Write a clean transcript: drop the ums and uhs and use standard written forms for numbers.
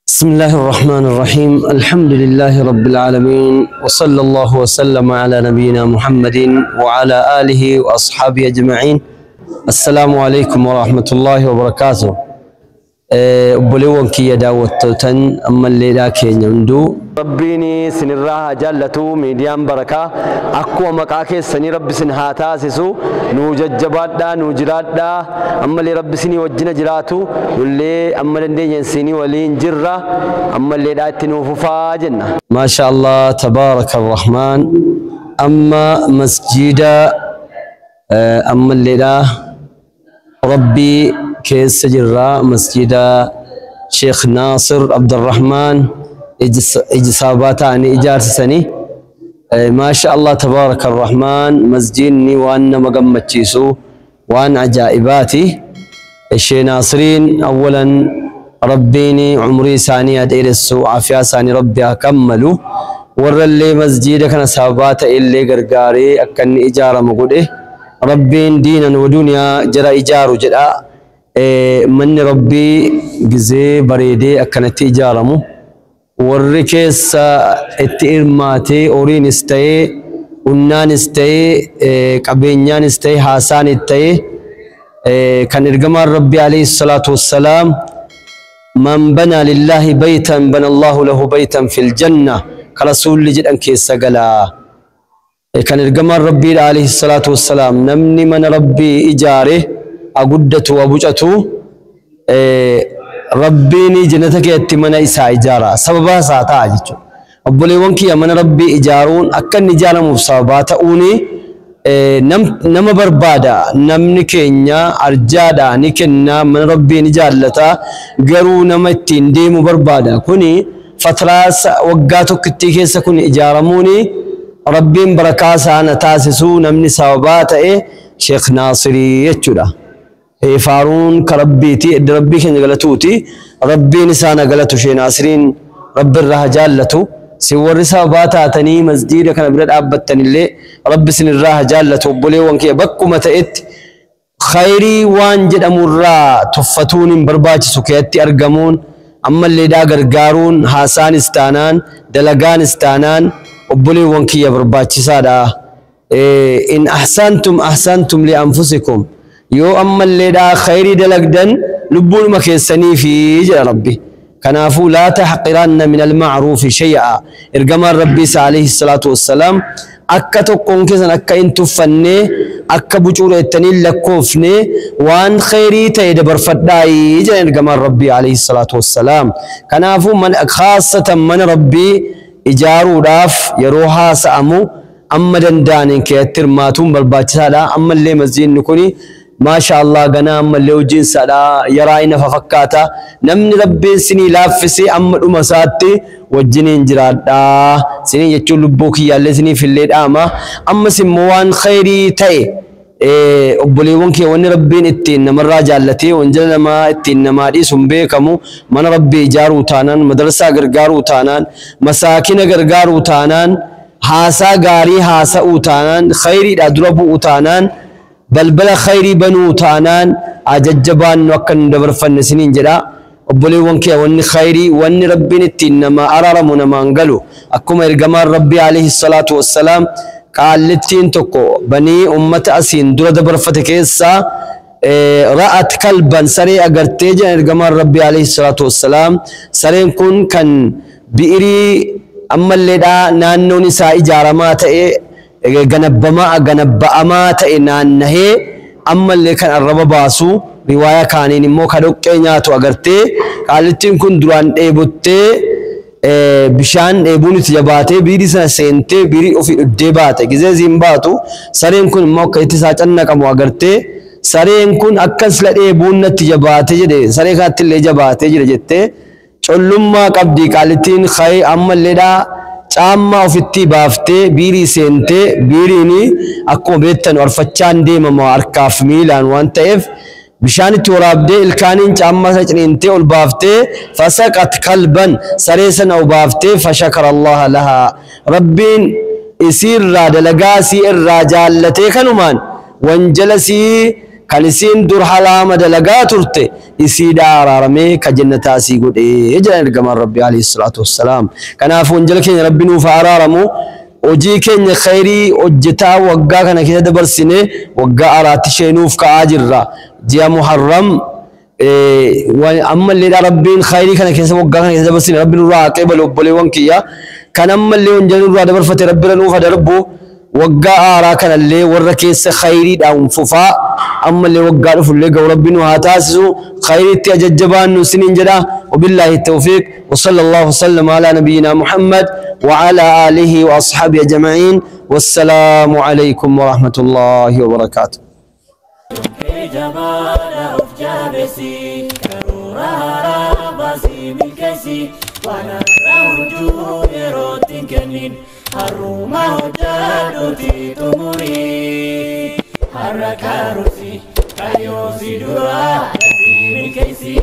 بسم الله الرحمن الرحيم. الحمد لله رب العالمين، وصلى الله وسلم على نبينا محمد وعلى آله وأصحابه أجمعين. السلام عليكم ورحمة الله وبركاته. Obboleewwan kiyya daawwattootan ammallee dhaa keenya hunduu, Rabbiin sinirraa haa jaallatu. Miidiyaan Barakaa akkuma maqaa keessanii Rabbi sin haa taasisu. Nuu jajjabaadhaa, nuu jiraadhaa. Ammallee Rabbi sinii wajjina jiraatu. Nullee amma dandeenyeen sinii waliin jirra. Ammallee dhaa itti nuu fufaa jenna. Maasha Allah, tabaaraka Rahmaan. Amma masjiida ammallee dhaa Rabbii keessa jirra, masjida Sheekh Naasir Abdurrahmaan ijsaabaa ta'anii ijaarsisanii. Maasha Allah, tabaaraka Rahmaan. Masjidni waan nama gammachiisu, waan ajaa'ibaati. Sheekh Naasiriin awwalan Rabbiin umrii isaanii haa dheeressu, afiyaa isaanii Rabbi haa kammalu. Warrallee masjida kana sababaa ta'e illee gargaaree akka inni ijaaramu godhe, Rabbiin diinan wa duniyaa jara ijaaru jedha. Manni Rabbii gizee bareedee akkanatti ijaaramu, warri keessa itti hirmaatee horiinis ta'ee, hunnaanis ta'ee, qabeenyaanis ta'ee, haasaanis ta'ee, kan ergamaan Rabbii alayhi salaatu wassalaam "من بنى لله بيتا بنى الله له بيتا في الجنة" ka rasuulli jedhan keessa galaa. Kan ergamaan Rabbii alayhi salaatu wassalaam namni mana Rabbii ijaare aguddatu abucatu, Rabbiin jannata keessatti mana isaa ijaara, sababa isaa ta'a jechuudha. Obboleewwan kiyya, mana Rabbii ijaaruun akka inni ijaaramuuf sababaa ta'uuni nama barbaada. Namni keenya arjaadha, ni kenna, mana Rabbii ni jaallata, garuu nama ittiin deemu barbaada. Kuni fatraa waggaa tokkittii keessa kun ijaaramuuni Rabbiin barakaa isaa na taasisuu. Namni sababaa ta'e Sheekh Naasirii jechuudha. Faaruun ka Rabbiiti, edda Rabbii keenya galatuuti. Rabbiin isaa na galatu, Sheekh Naasiriin Rabbi irraa haa jaallatu. Sin warri sababaa taatanii masjiida kana bira dhaabbattanillee Rabbi sin irraa haa jaallatu. Obboleewwan kiyya, bakkuma ta'etti khayrii waan jedhamurraa tuffatuun hin barbaachisu. Keessatti argamuun, ammallee daa gargaaruun, haasaanis taanaan, dalagaanis taanaan, obboleewwan kiyya, barbaachisaadha. إن أحسنتم أحسنتم لأنفسكم. Yoo ammallee daa khayrii dalagdan lubbuunuma keessanii fi jedha Rabbi. Kanaafuu لا تحقرن من المعروف شيئا. Ergamaan Rabbii isa alayhi salaatu wassalaam akka tokkoon keessan akka hin tuffanne, akka bucuudha jettanii hin lakkoofne, waan khayrii ta'e dabarfadhaayi jedhan ergamaan Rabbii alayhi salaatu wassalaam. Kanaafuu khaasatan mana Rabbii ijaaruudhaaf yeroo haasa'amu amma danda'aniin keessatti hirmaatuun barbaachisaadha. Ammallee masjiidni kuni maasha Allah ganaa ammallee hojiin isaadha yaraa inni fakkaata. Namni Rabbiin sinii laaffisee amma dhuma isaatti wajjiniin jiraadha. Sinii jechuun lubbuu kiyyaallee siniif illee dhaama. Ammas immoo waan khayrii ta'e, obboleewwan kee, wanni Rabbiin ittiin namarraa jaallatee wanjala namaa ittiin namaa dhiisu hin beekamu. Mana Rabbii ijaaruu taanaan, madarsaa gargaaruu taanaan, masaakina gargaaruu taanaan, haasaa gaarii haasa'uu taanaan, khayriidha dura bu'uu taanaan, balbala khayrii banuu taanaan, ajajjabaannu akka nu dabarfanne siniin jedha. Obboleewwan kee, wanni khayrii, wanni Rabbiin ittiin nama araaramu namaan galu, akkuma ergamaan Rabbii alayhi salaatu wassalaam qaallittiin tokko banii ummata asiin dura dabarfate keessaa رأت كلبا, saree agartee jedhan ergamaan Rabbii alayhi salaatu wassalaam. Sareen kun kan bi'irii ammalleedha naannoon isaa ijaaramaa ta'e, ganabbamaa ganabba'amaa ta'e naannahee, ammallee kan arraba baasu, riwaayaa kaaniin immoo ka dhoqqee nyaatu agartee. Qaallittiin kun duraan dheebottee, bishaan dheebuun itti jabaatee, biirii sana seentee biirii ofii dhuddee baate. Gizee isiin baatu sareen kun immoo akka itti isaa cannaqamu agartee, sareen kun akkas la dheebuun natti jabaate jedhe, saree kanatti illee jabaatee jira jettee. Collummaa qabdi qaalittiin. Ammalleedha caammaa ofitti baaftee biirii seentee, biiriin akkuma beektan arfachaan deemama harkaaf miilaan waan ta'eef, bishaan itti waraabdee ilkaaniin caammaa sana ciniintee ol baaftee, فسقت كلبا, saree sana obaaftee, فشكر الله لها, Rabbiin isiirraa dalagaa isii irraa jaallatee kanumaan wanjala sii Kan isiin dur halaama dalagaa turte isiidhaa araaramee ka jannataa sii godhee jedhan ergamaan Rabbi alayhi salaatu wassalaam. Kanaaf wanjala keenya Rabbi nuuf haa araaramu. Hojii keenya khayrii hojjetaa waggaa kana keessa dabarsine waggaa haaraatti isheenuuf ka'aa jirra. Ji'a Muharram ammallee Rabbiin khayrii kana keessa waggaa kana keessa dabarsine Rabbi nurraa haa qeebalu obboleewwan kiyya. Kan ammallee wanjala nurraa dabarfate Rabbi irra nuuf haa darbu. Waggaa haaraa kanallee warra keessa khayriidhaan fufaa ammallee waggaa dhufullee ga'u Rabbi nu haa taasisu. Khayriitti ajajjabaannu isiniin jedha. Wabillaahi tawfiiq. وصلى الله وسلم على نبينا محمد وعلى آله وأصحابه أجمعين. والسلام عليكم ورحمة الله وبركاته. Jabaadha of jabeessi, karoora haaraa baasii milkeessi, waan har'a hojii yerootti hin kennin, har'uma hojjadhuuti xumurii. Har'a karoorsi kaayyoo si dura dafii milkeessi.